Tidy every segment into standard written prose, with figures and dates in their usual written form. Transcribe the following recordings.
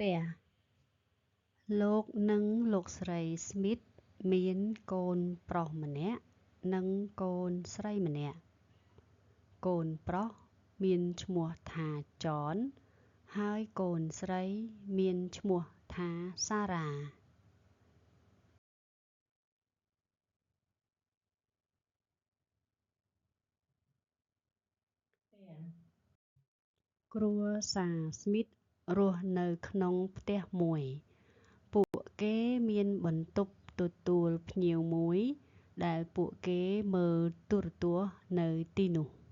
ទះ លោកនិងលោកស្រីស្មីតមានកូនប្រុសម្នាក់និងកូនស្រីម្នាក់ កូនប្រុសមានឈ្មោះថាចន ហើយកូនស្រីមានឈ្មោះថាសារ៉ា។ គ្រួសារស្មីតរស់នៅក្នុងផ្ទះមួយ។ ពួកគេមានបន្ទប់ទទួលភ្ញៀវមួយដែលពួកគេមើលទូរទស្សន៍នៅទីនោះ។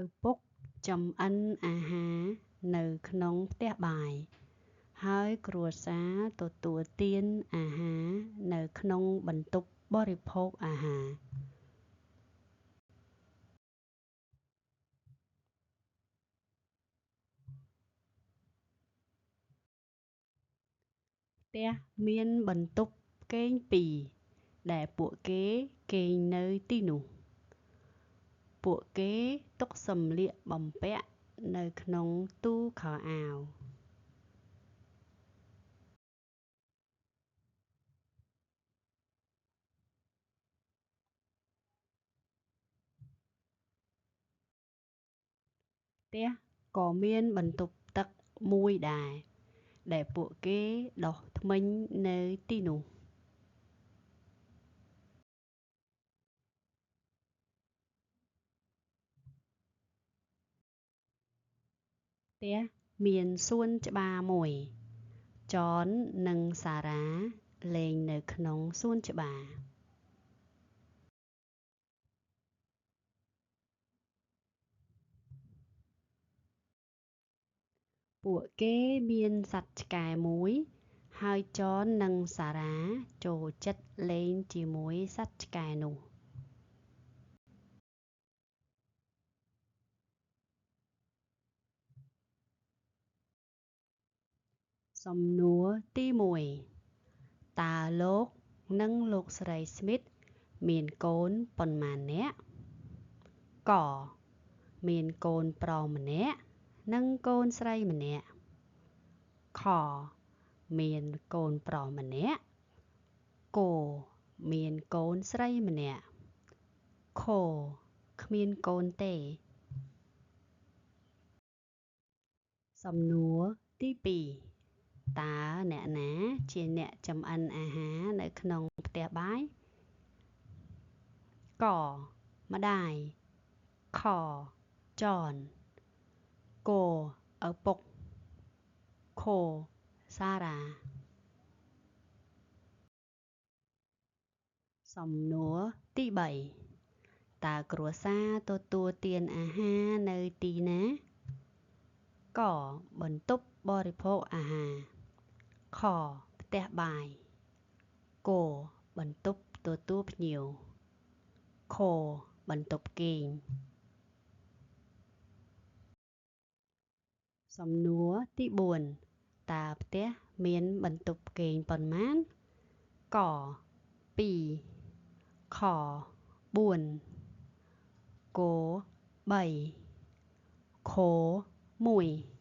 ឪពុកចម្អិនអាហារនៅក្នុងផ្ទះបាយ ហើយគ្រួសារទទួលទានអាហារនៅក្នុងបន្ទប់បរិភោគអាហារ។ ផ្ទះមានបន្ទប់គេងពីរដែលពួកគេគេងនៅទីនោះ។ ពួកគេទុកសម្លៀកបំពាក់នៅក្នុងទូខោអាវ។ ផ្ទះក៏មានបន្ទប់ទឹកមួយដែរ ដែលពួកគេដុសធ្មេញនៅទីនោះ។ ផ្ទះមានសួនច្បារមួយ។ ចននិងសារ៉ាលេងនៅក្នុងសួនច្បារ។ ពួកគេមានសត្វឆ្កែមួយ ហើយចននិងសារ៉ាចូលចិត្តលេងជាមួយសត្វឆ្កែនោះ។ សំណួរទី1 តើលោកនិងលោកស្រីស្មីតមានកូនប៉ុន្មាននាក់? ក មានកូនប្រុសម្នាក់និងកូនស្រីម្នាក់ ខ មានកូនប្រុសម្នាក់ គ មានកូនស្រីម្នាក់ ខ គ្មានកូនទេ។ សំណួរទី2 តើអ្នកណាជាអ្នកចម្អិនអាហារនៅក្នុងផ្ទះបាយ? ក ម្ដាយ ខ ចន គ ឪពុក ខ សារ៉ា។ សំណួរទី3 តើគ្រួសារទទួលទានអាហារនៅទីណា? ក បន្ទប់បរិភោគអាហារ ខ ផ្ទះបាយ គ បន្ទប់ទទួលភ្ញៀវ ខ បន្ទប់គេង។ សំណួរទី4 តើផ្ទះមានបន្ទប់គេងប៉ុន្មាន? ក 2 ខ 4 គ 3 ខ 1។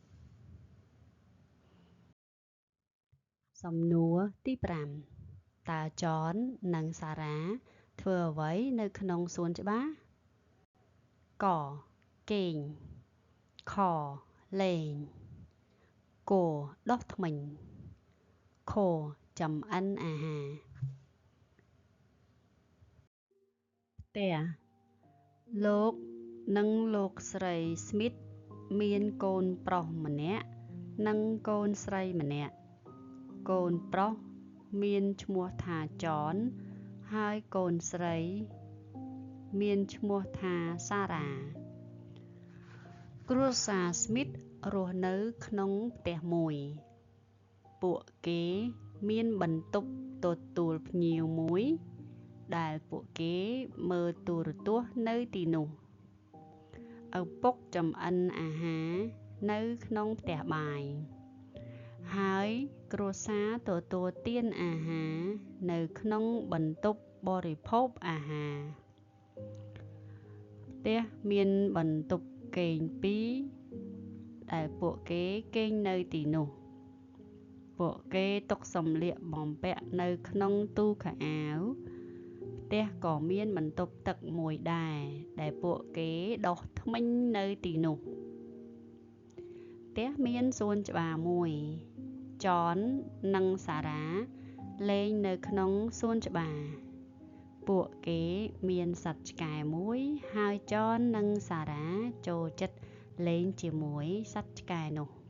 សំណួរទី5 តើចននិងសារ៉ាធ្វើអ្វីនៅក្នុងសួនច្បារ? ក គេង ខ លេង គ ដុសធ្មេញ ខ ចម្អិនអាហារ។ ផ្ទះ លោកនិងលោកស្រីស្មីតមានកូនប្រុសម្នាក់និងកូនស្រីម្នាក់។ កូនប្រុសមានឈ្មោះថាចន ហើយកូនស្រីមានឈ្មោះថាសារ៉ា។ គ្រួសារស្មីតរស់នៅក្នុងផ្ទះមួយ។ ពួកគេមានបន្ទប់ទទួលភ្ញៀវមួយដែលពួកគេមើលទូរទស្សន៍នៅទីនោះ។ ឪពុកចម្អិនអាហារនៅក្នុងផ្ទះបាយ ហើយគ្រួសារទទួលទានអាហារនៅក្នុងបន្ទប់ បរិភោគអាហារ ផ្ទះមានបន្ទប់គេងពីរដែលពួកគេគេងនៅទីនោះ ពួកគេទុកសម្លៀកបំពាក់នៅក្នុងទូខោអាវ ផ្ទះក៏មានបន្ទប់ទឹកមួយដែរដែលពួកគេដុសធ្មេញនៅទីនោះ ផ្ទះមានសួនច្បារមួយ ចននិងសារ៉ាលេងនៅក្នុងសួនច្បារ ពួកគេមានសត្វឆ្កែមួយហើយចននិងសារ៉ាចូលចិត្តលេងជាមួយសត្វឆ្កែនោះ។